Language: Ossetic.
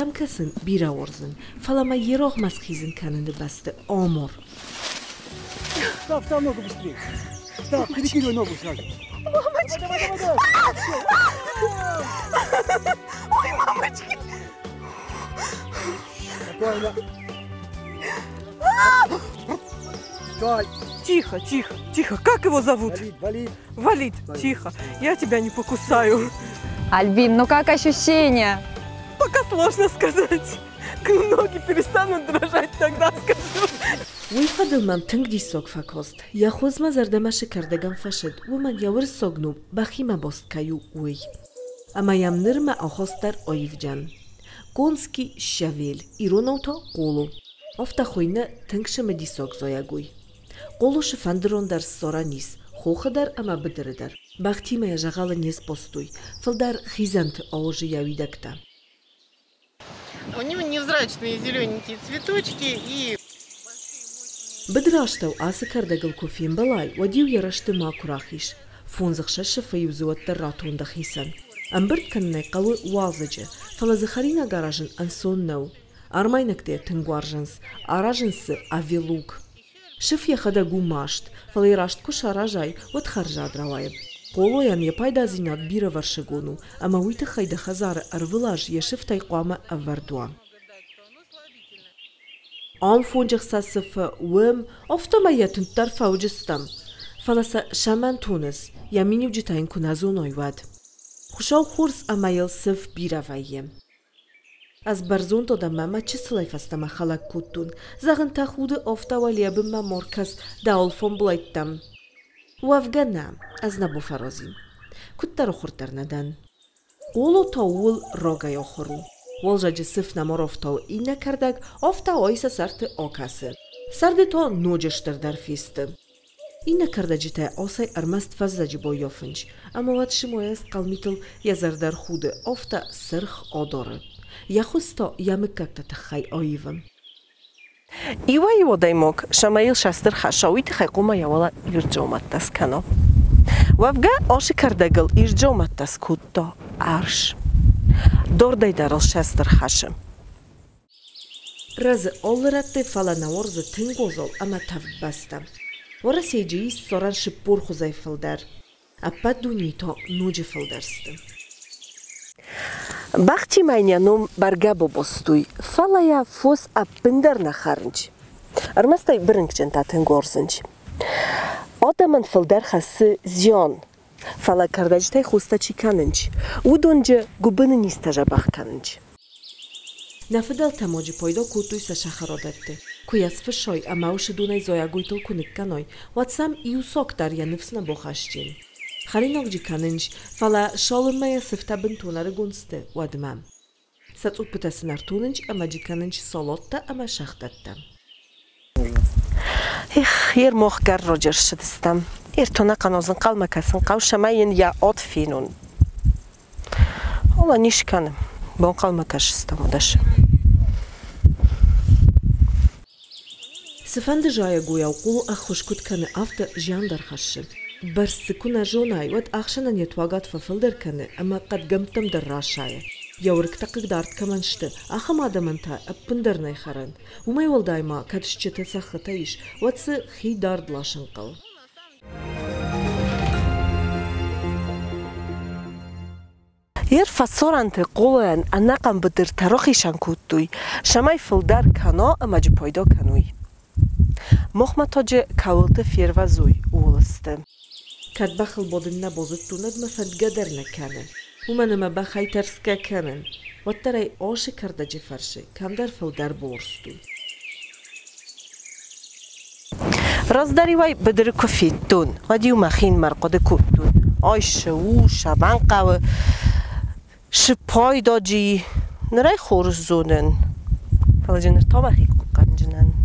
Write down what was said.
Бӕхтӕм кӕсын бирӕ уарзын, фӕлӕ мӕ йе рагъмӕ схизын кӕныны бӕсты амар. Став, став ногу быстрее. Став, перекидывай ногу сразу. Мамочки! Давай, давай, давай. Ой, мамочки! Спокойно. Стой. Тихо, тихо, тихо. Как его зовут? Валид, валид. Валид, тихо. Я тебя не покусаю. Альбин, ну как ощущения? Пока сложно сказать. Ноги перестанут дрожать, тогда скажу. Уый фӕдыл мӕм тынг диссаг фӕкаст, йӕ хуыз мӕ зӕрдӕмӕ цы кӕрдӕгӕн фӕцыд, уымӕн йӕ уырыссаг ном бӕхимӕ баст кӕй у, уый. Ӕмӕ йӕм ныр мӕ ахаст дӕр аивдзӕн. Конский щавель, иронау та хъоло. Афтӕ хуыйны тынг цымыдисаг зайӕгой. Хъоло цыфӕнды рон дӕр ссарӕн ис, хохы дӕр ӕмӕ быдыры дӕр. Бӕхтимӕ йӕ дзӕгъӕлы не сбастой, фылдӕр хизӕнты ауызы йӕ уидӕгтӕ. У него невзрачные зелененькие цветочки и Быдыры астӕу ацы кӕрдӕгыл куы фембӕлай, уӕд-иу йӕ рӕзты макуы рахиз. Фондз-ӕхсӕз сыфы-иу дзы уӕддӕр ратон дӕхицӕн. Ӕмбырд кӕнын ӕй хъӕуы уалдзӕджы, фӕлӕ дзы хӕринаг аразын ӕнцон нӕу. Армайнӕгтӕ йӕ тынг уарзынц, аразынц дзы авелуг. Сыф йӕхӕдӕг у маст, фӕлӕ йӕ раст куы саразай, уӕд хӕрзад рауайы. Хъолойӕн йӕ пайдадзинад бирӕвӕрсыгон у, ӕмӕ уый тыххӕй дӕ хӕдзары ӕрвылаз йӕ сыфтӕй хъуамӕ ӕвӕрд уа. Ам фондз-ӕхсӕз сыфы, уым, афтӕмӕй йӕ тынддӕр фӕуыдзыстӕм. Фӕлӕ сӕ цӕмӕн тоныс, йӕ миниуджытӕ йын куы нӕ зоной, уӕд? Хуыцау хорз ӕмӕ йыл сыф бирӕ вӕййы. Ӕз бӕрзонд адӕммӕ мӕ чысылӕй фӕстӕмӕ хӕлӕг кодтон. Зӕгъын, тӕхуды, афтӕ уӕлейӕ бынмӕ ма ркӕс дӕ алфамбылӕйттӕм. Уӕвгӕ нӕ, ӕз нӕ бафӕразин. Куыддӕр ахуырдӕр нӕ дӕн. Хъоло та ууыл рагӕй ахуыр у. Уалдзӕджы сыф нӕма рафтауы иннӕ кӕрдӕг, афтӕ ай сӕ сӕрты акӕсы. Сӕрды та ноджы стырдӕр фесты. Иннӕ кӕрдӕджытӕ асӕй ӕрмӕст фӕззӕджы баййафынц, ӕмӕ уӕд Сымойӕ схъӕлмитыл йӕ зӕрдӕ рхуды, афтӕ сырх адары. Йӕ хуыз та йӕ мыггӕгты тыххӕй аивы. Иуӕй-иу адӕймаг, цӕмӕй йыл састыр хӕсса, уый тыххӕй хъуамӕ йӕ уӕлӕ ирд дзаумӕттӕ скӕна. Уӕвгӕ, ацы кӕрдӕгыл ирд дзаумӕттӕ скодта арс. Дардӕй дӕр ыл састыр хӕссы. Рӕзы алы рӕтты, фӕлӕ нӕ уарзы тынг уазал ӕмӕ тӕвд бӕстӕ. Уӕрӕсейы ис ссарӕн 40 хуызӕй фылдӕр. Ӕппӕт дунейы та ноджы фылдӕр сты. Бӕхтимӕ йын йӕ ном бӕргӕ бабастой, фӕлӕ йӕ фос ӕппындӕр нӕ хӕрынч. Ӕрмӕст ӕй бырынкъджынтӕ тынг уарзынч. Адӕмӕн фылдӕр хӕссы зиан, фӕлӕ кӕрдӕджытӕй хостӕ чи кӕнынч, уыдон джы гуыбыны низтӕ дзӕбӕх кӕнынч. Нӕ фыдӕлтӕ ноджы пайда кодтой сӕ сахарадӕтты. Куы йӕ сфыссой ӕмӕ уыцы донӕй зайӕгойтыл куы ныккӕной, уӕд сӕм иу сок дӕр йӕ ныфс нӕ бахӕсдзӕн. Хӕринагджы кӕнынц, фӕлӕ цалынмӕ йӕ сыфтӕ бынтон ӕрыгон сты, уӕдмӕ. Сӕ цъуппытӕ сын ӕртонынц ӕмӕ джы кӕнынц салаттӕ ӕмӕ сӕгъдӕттӕ. Эх, ермохгӕр роджы ссыдыстӕм. Ӕртонахъанозын ӕнхъӕлмӕ кӕсын хъӕуы, цӕмӕй йын йӕ од фенон. Ола низ кӕны. Банхъӕлмӕ кӕсдзыстӕм уыдӕс. Цыфӕнды зайӕгойау хъул ӕххуыс куыд кӕны, афтӕ зиан дӕр хӕссы. Бӕрц дзы куы нӕ зонай, уӕд ахсӕнӕн йӕ туагад фӕфылдӕр кӕны ӕмӕ хъӕдгӕмттӕм дӕр расайы. Йӕ уыргтӕ хъыгдард кӕмӕн сты, ахӕм адӕмӕн та ӕппындӕр нӕй хӕрӕн. Уымӕй уӕлдай ма, кӕд стджытӕ цӕххытӕ ис, уӕд дзы хи дард ласын хъӕуы. Ер фӕсорӕнты хъолойӕн ӕнӕхъӕн быдыртӕ рахицӕн кодтой, цӕмӕй фылдӕр кӕна ӕмӕ джы пайда кӕной. Мохмӕтаджы кӕуылты фервӕзой, ууыл сты. Кӕд бӕхыл бадын нӕ базыдтон, уӕд мӕ фӕндгӕ дӕр нӕ кӕны. Уымӕн ӕмӕ бӕхӕй тӕрсгӕ кӕнын. Уӕддӕр ӕй ацы кӕрдӕджы фӕрсы кӕмдӕр фылдӕр бауарзтон. Раздӕр-иу ӕй быдыры куы федтон, уӕд-иу мӕхинымӕр хъуыды кодтон: ай цы у, цӕмӕн хъӕуы, цы пайдаджы и. Ныр ӕй хорз зонын, фӕлӕ дзы ныр та мӕхи хъахъхъӕндзынӕн.